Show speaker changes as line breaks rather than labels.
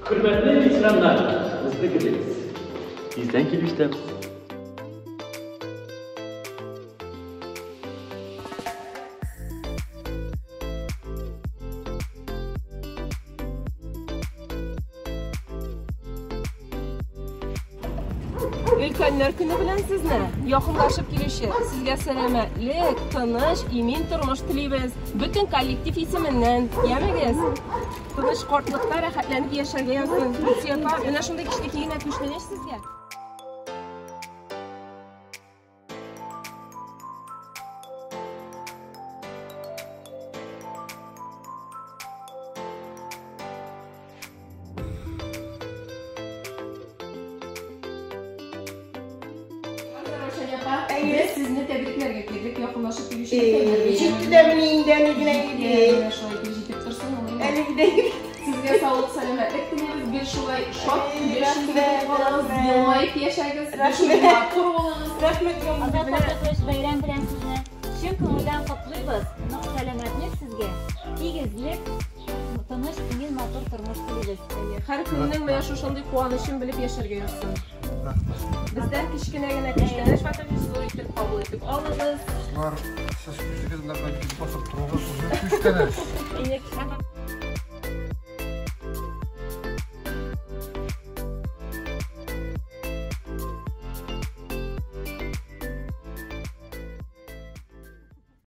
Хөрмәтле ветераннар, безне көтегез. Тиздән килеп җитәбез.
Өлкәннәр көне белән сезне, якынлашып килүче, сезгә сәламәтлек, тыныч, имин тормыш телибез. Бөтен коллектив исеменнән, ямегез. Тыныч картлыкта рәхәтләнеп яшәргә язсын. Люция апа, менә шундый кечкенә генә күчтәнәч сезгә. Без сезне тәбрикләргә килдек, якынлашып килүче өлкәннәр бәйрәме.
Җитте дә менә инде әле генә иде.
Менә шулай итеп җитеп торсын ул инде.
Әле генә иде.
Сезгә саулык, сәламәтлек телибез. Гел шулай шат, гел шундый булып калыгыз, елмаеп яшәгез, гел шундый матур булыгыз.
Рәхмәт,
Азат Садыкович, бәйрәм белән сезне чын күңелдән котлыйбыз. Нык сәламәтлек сезгә, тигезлек, тыныч, имин, матур тормыш телибез.
Һәр көннең менә шушындый куанычын белеп яшәргә язсын. Бездән кечкенә генә күчтәнәч ватабыз, зур итеп кабул итеп алыгыз.
Болар сез үзегез белән килеп басып торуыгыз үзе күчтәнәч.